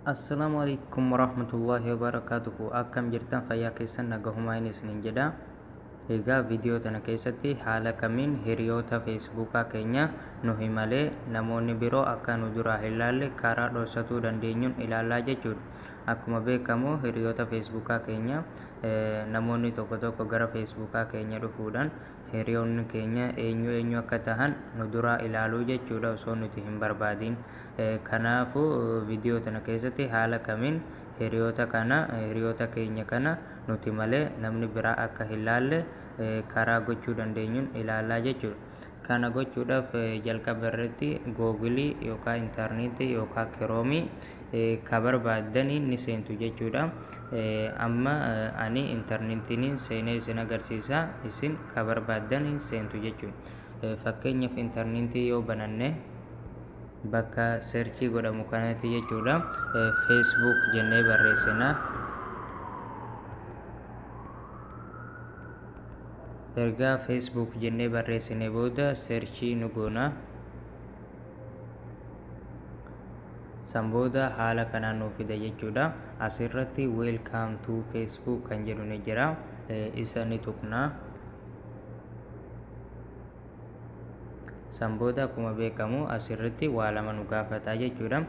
Assalaamu alaikum warahmatullaahi wabarakaatuhu. Akkam jirtan? Fayyaa keessan? Nagahumaa inni isinin jedha. Egaa viidiyoo tana keessatti haala kamiin hiriyoota Feesbuukaa keenya nuhi malee namoonni biroo akka nu duraa hin laalle karaa dhoksatuu dandeenyuun ilaallaa jechuudha. Akkuma beekamu, hiriyoota Feesbuukaa keenya namoonni tokko tokko gara Feesbuukaa keenya dhufuudhaan hiriyoonni keenya eenyu eenyu akka tahan nu duraa ilaaluu jechuudha, osoo nuti hin barbaadin. Kanaafuu viidiyoo tana keessatti haala kamiin hiriyoota kana, hiriyoota keenya kana nuti malee namni biraa akka hin laalle karaa gochuu dandeenyuun ilaallaa jechuudha. Kana gochuudhaaf jalqaba irratti Googilii yookaan intarneetii yookaan Kiroomii ka barbaaddaniin ni seentu jechuudha. Amma ani intarneetiin seenee isin agarsiisa, isin ka barbaaddaniin seentu jechuudha. Fakkeenyaaf, intarneetii yoo bananne, bakka search godhamu kanatti jechuudha, Facebook jennee barreessina. Ergaa Facebook jennee barreessine booda search nu goona. San booda haala kanaan nuu fida jechuudha. Asirratti "Welcome to Facebook" kan jedhu ni jira, isa ni tuqna. San booda akkuma beekamu asirratti waa lama nu gaafata jechuudha.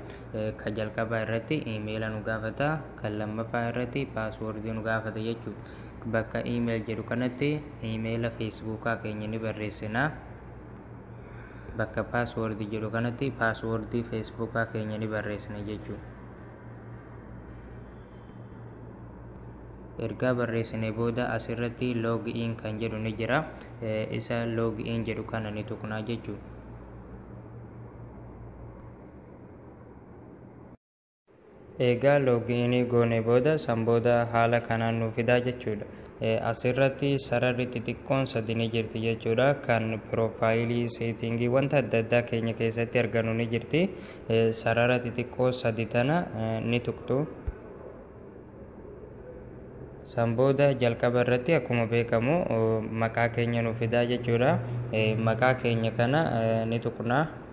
Ka jalqabaa irratti iimeela nu gaafata, kan lammaffaa irratti paaswoordii nu gaafata jechuudha. Bakka "email" jedhu kanatti iimeela Feesbuukaa keenya ni barreessina. Bakka "password" jedhu kanatti paaswoordii Feesbuukaa keenya ni barreessina jechuudha. Ergaa barreessine booda asirratti "log in" kan jedhu ni jira, isa "log in" jedhu kana ni tuqnaa jechuudha. Egaa login goone booda, san booda haala kanaan nu fidaa jechuudha. Asirratti sararri xixiqqoon sadi ni jirti jechuudha. Kan profile, setting, wanta adda addaa keenya keessatti argannu ni jirti. Sarara xixiqqoo sadi tana ni tuqxu. San booda jalqaba irratti akkuma beekamu maqaa keenya nu fidaa jechuudha. Maqaa keenya kana ni tuqna.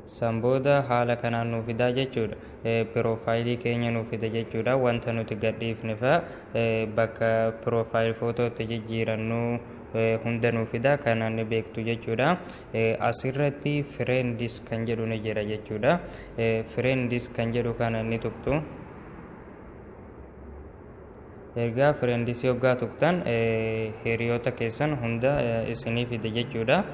San booda haala kanaan nu fidaa jechuudha. Profile keenya nu fida jechuudha. Wanta nuti gadhiifne fa'a, bakka profile footootti jijjiirannu hunda nu fida, kana ni beektu jechuudha. Asirratti "friends" kan jedhu ni jira jechuudha. "Friends" kan jedhu kana ni tuqxu. Ergaa "friends" yoggaa tuqxan hiriyoota keessan hunda isinii fide jechuudha.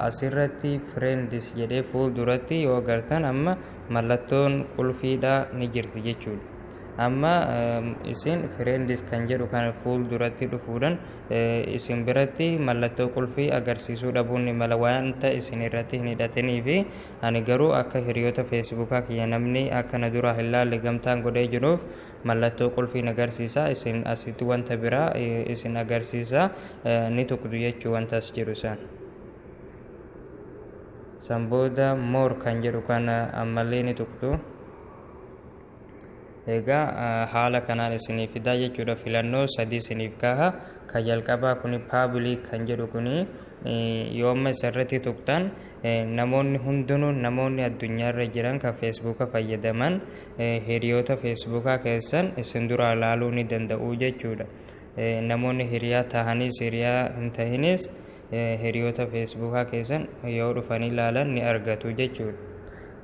Asirratti "friends" jedhee fuulduratti yoo agartan, amma mallattoon qulfiidhaa ni jirti jechuudha. Amma isin "friends" kan jedhu kana fuulduratti dhufuudhaan isin biratti mallattoo qulfii agarsiisuu dhabuun ni mala, wanta isin irratti hin hidhatinii fi. Ani garuu akka hiriyoota Feesbuukaa kiyya namni akka na duraa hin laalle gamtaan godhee jiruuf mallattoo qulfii agarsiisa. Isin asitti wanta biraa isin agarsiisa, ni tuqdu jechuu wanta as jiru san. San booda "more" kan jedhu kana ammallee ni tuqdu. Egaa haala kanaan isinii fidaa jechuudha. Filannoo sadii isiniif kaha. Ka jalqabaa kuni "public" kan jedhu kuni, yoo amma isarratti tuqxan, namoonni hundinuu, namoonni addunyaarra jiran kan Feesbuuka fayyadaman, hiriyoota Feesbuukaa keessan isin duraa laaluu ni danda'u jechuudha. Namoonni hiriyaa tahanis hiriyaa hin tahinis hiriyoota Feesbuukaa keessan yoo dhufanii ilaalan ni argatu jechuudha.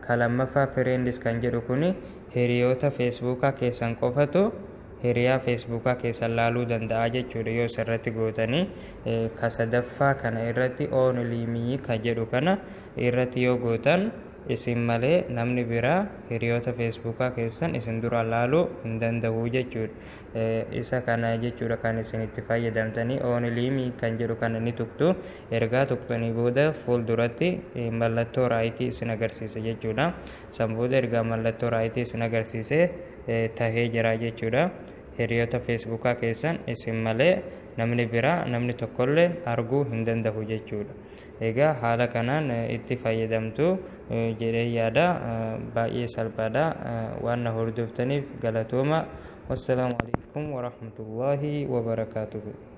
Ka lammaffaa "friends" kan jedhu kuni, hiriyoota Feesbuukaa keessan qofatu hiriyaa Feesbuukaa keessan laaluu danda'a jechuudha yoo isarratti gootanii. Ka sadaffaa kana irratti, "only me" ka jedhu kana irratti yoo gootan, isin malee namni biraa hiriyoota Feesbuukaa keessan isin dura laaluu hin danda'u jechuudha. Isa kana jechuudha kan isin itti fayyadamtanii. "Only me" kan jedhu kana ni tuqxu. Ergaa tuqxanii booda fuulduratti mallattoo right isin agarsiisa jechuudha. San booda ergaa mallattoo right isin agarsiise, tahee jira jechuudha. Hiriyoota Feesbuukaa keessan isin malee namni biraa, namni tokkollee arguu hin danda'u jechuudha. Egaa haala kanaan itti fayyadamtu jedhee yaada. Baay'ee salphaadha. Waan na hordoftaniif galatooma. Wassalaamu alaikum warahmatullaahi wabarakaatuhu.